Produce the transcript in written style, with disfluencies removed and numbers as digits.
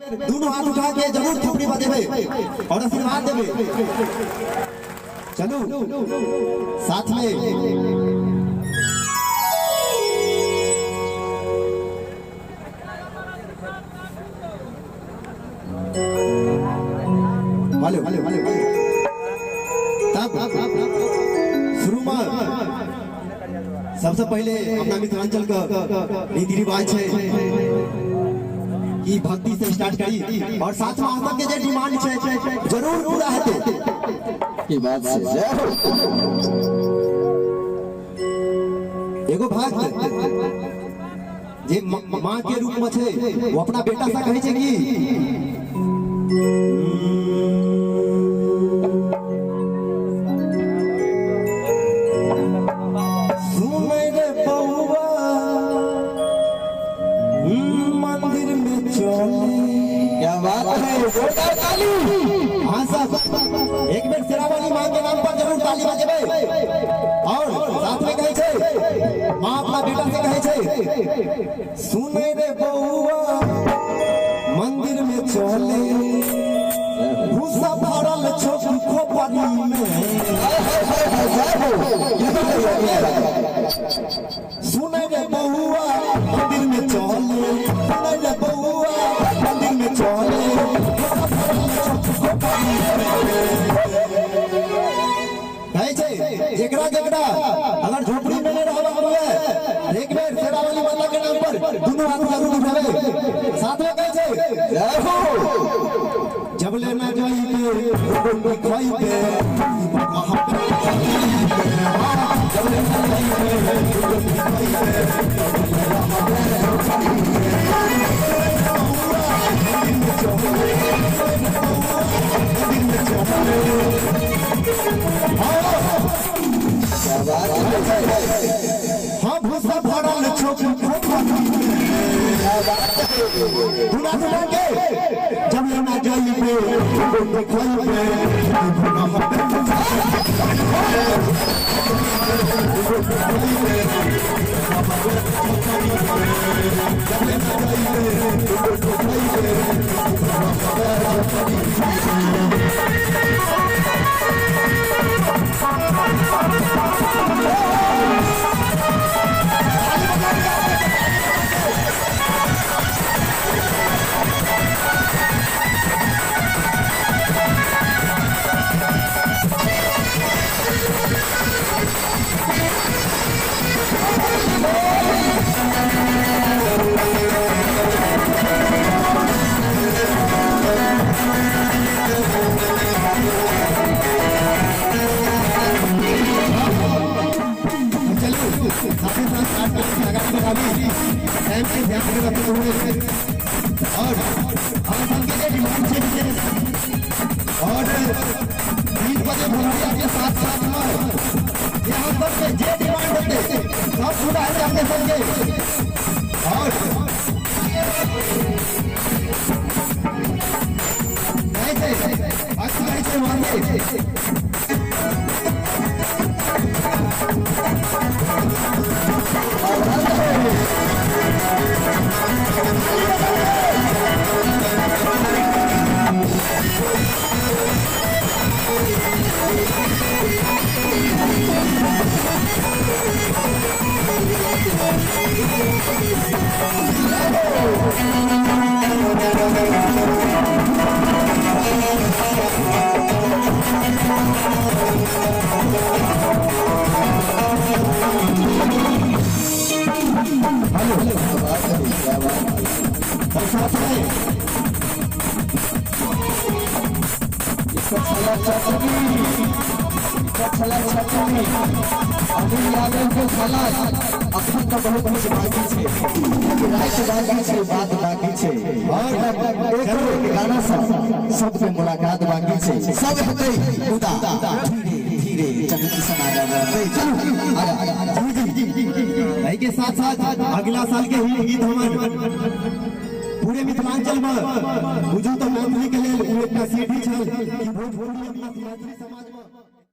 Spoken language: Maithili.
दोनों हाथ उठा के जरूर थपड़ी बजेबै और आशीर्वाद देबै। चलू साथ में हेलो हेलो हेलो। तब शुरू में सबसे पहले अपना मिथिलांचल का रीति रिवाज है कि भक्ति से स्टार्ट करी और साथ में अहाँ के जे डिमांड छै जरूर पूरा हेतै की बात से। जय हो। एगो भक्त जे माँ के रूप में छै वो अपना बेटा से कहै छै कि सुनै रे बउआ मंदिर में चले। क्या बात है, जोरदार ताली। हाँ साहब, एक बेर शेरावाली माँ के नाम पर जरूर ताली बजेबै। और साथ में कहै छै माँ अपना बेटा से कहै छै सुनै रे बउआ मंदिर में चले भूसा भरल छौ खोपड़ी में। सुनै रे बउआ मंदिर में चले, सुनै रे बउआ मंदिर में चले भूसा भरल छौ खोपड़ी में। कहै छै जेकरा जेकरा अगर झोपड़ी में नहीं रहबाक हुए एक बेर शेरावाली माता के नाम पर दोनों हाथ जरूर उठावे। साथ में कहै छै जय हो। जब लेना जाइबे रोटी खाइबे जब लेना जाइबे रोटी खाइबे। हाँ भूसा भरल छौ दुना दुना के जब लेना जाइबे रोटी खाइबे। टाइम के ध्यान रखते हुए और हम सबके जे डिमांड छै और 3 बजे भोरिया के साथ साथ में यहाँ सब के जे डिमांड होते सब पूरा है अपने सबके। और नहीं थे भक्त कहै छै मांगे अनिल यादव के साला अखन तो बहुत कुछ बाकी छै, रात बाकी छै, बात बाकी छै और एक गाना सब सबसे मुलाकात बाकी छै, सब हेतै मुदा धीरे धीरे चटनी सना जावे। चलू एहि के साथ साथ अगला साल के ही गीत हमर पूरे मिथिलांचल में बुझू तो मैथिली के लेल एकटा सीढ़ी छल कि भोजपुरी अपना मैथिली।